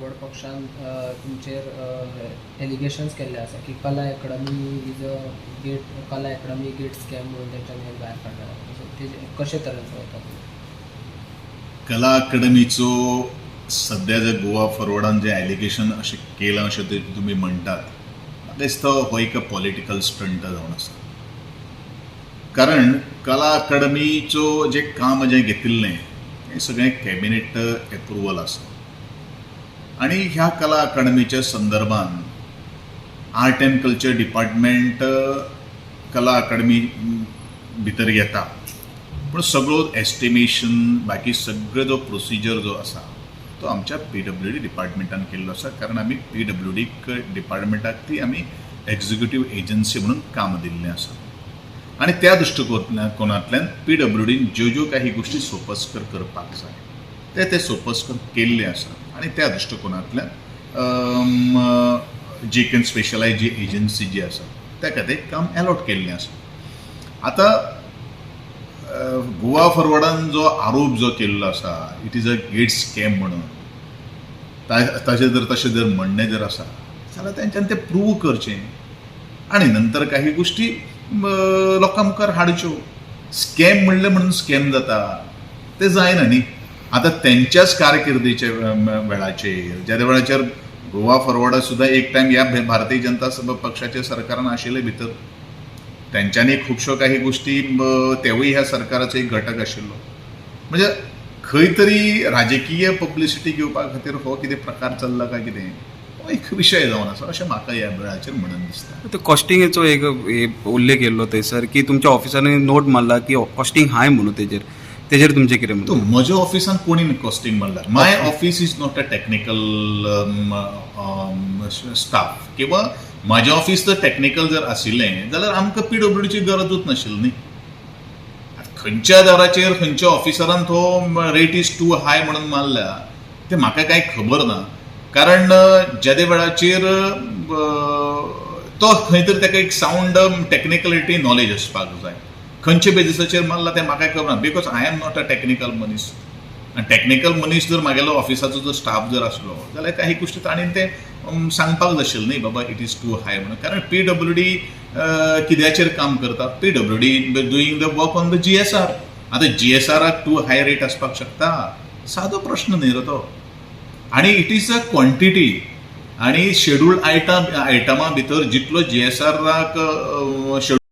Forward पक्षान तुमचेर allegations केल्ले आसा की Kala Academy is a gate, Kala Academy gate scam म्हणून तेंच्यांनी भायर काडला. सो तेजेर कशे तरेन पळयता तुमी? कला अकादमीचो सध्या जे गोवा फॉरवर्डान जे एलिगेशन अशें केलां अशें ते तुमी म्हणटात, म्हाका दिसता हो एक पॉलिटिकल स्टंट जावन आसा. कारण कला अकादमीचो जें काम जें घेतिल्लें हें सगळें कॅबिनेट एप्रुवल आसा आनी ह्या कला अकादमीच्या संदर्भान आर्ट एंड कल्चर डिपार्टमेंट कला अकादमी भितर येता, पूण सगळो एस्टिमेशन, बाकी सगळो जो प्रोसिजर जो आसा तो आमच्या पीडब्ल्यूडी डिपार्टमेंटान केल्लो आसा. कारण आमी पीडब्ल्यूडी डिपार्टमेंटाक ती आमी एक्झिक्युटीव एजन्सी म्हणून काम दिल्लें आसा आनी त्या दृश्टिकोनांतल्यान पीडब्ल्यूडीन ज्यो ज्यो काही गोश्टी सोपस्कर करपाक जाय ते ते सोपस्कर केल्ले आसा. आनी त्या दृश्टिकोनांतल्यान जी can specialise ji agency जी आसा त्या खातीर काम एलॉट केल्लें आसा. आतां गोवा फॉरवर्डान जो आरोप जो केल्लो आसा, it is a gate scam म्हणून, ताचें जर तशें जर म्हणणें जर आसा जाल्यार तेंच्यांनी तें प्रूव करचें आनी नंतर काही गोश्टी लोकां मुखार हाडच्यो. स्कॅम म्हणलें म्हणून स्कॅम जाता तें जायना न्ही. आतां तेंच्याच कारकिर्दीच्या वेळाचेर, ज्या वेळाचेर गोवा फॉरवर्डा सुद्दां एक टायम ह्या भारतीय जनता पक्षाच्या सरकारान आशिल्ले भितर, तेंच्यांनी खुबश्यो काही गोश्टी, तेवूय ह्या सरकाराचो एक घटक आशिल्लो. म्हणजे खंय तरी राजकीय पब्लिसिटी घेवपा खातीर हो कितें प्रकार चल्ला काय कितें, हो एक विशय जावन आसा अशें म्हाका ह्या वेळाचेर म्हणून दिसता. ते कॉस्टिंगेचो एक हे उल्लेख केल्लो थंयसर की तुमच्या ऑफिसांनी नोट मारला की कॉस्टिंग हाय म्हणून, तेजेर तुमचें कितें तो म्हणणें? म्हज्या ऑफिसान कोणी कॉस्टिंग मारला? My office is not a technical staff किंवा म्हाजें ऑफिस जर टॅक्निकल जर आशिल्लें जाल्यार आमकां पीडब्ल्यूडीची गरजूच नाशिल्ली न्ही. खंयच्या दाराचेर खंयच्या ऑफिसरान तो रेट is to हाय म्हणून मारल्या तें म्हाका कांय खबर ना. कारण जेदे वेळाचेर तो खंय तरी ताका एक सावंड टॅक्निकलिटी नॉलेज आसपाक जाय. खंयच्या बेजिसाचेर मारला तें म्हाका खबर ना, because I am not a technical मनीस. आनी टॅक्निकल मनीस जर म्हागेलो ऑफिसाचो जर स्टाफ जर आसलो जाल्यार काही गोश्टी ताणें तें सांगपाक जाय आशिल्लें न्ही, बाबा it is to हाय म्हणून. कारण पीडब्ल्यूडी कित्याचेर काम करता? PWD doing the work on the GSR. आतां जीएसआराक टू हाय रेट आसपाक शकता? सादो प्रश्न न्ही रे तो. आनी it is a quantity आनी शेड्यूल्ड आयटमा भितर जितलो जीएसआराक शेड्यूल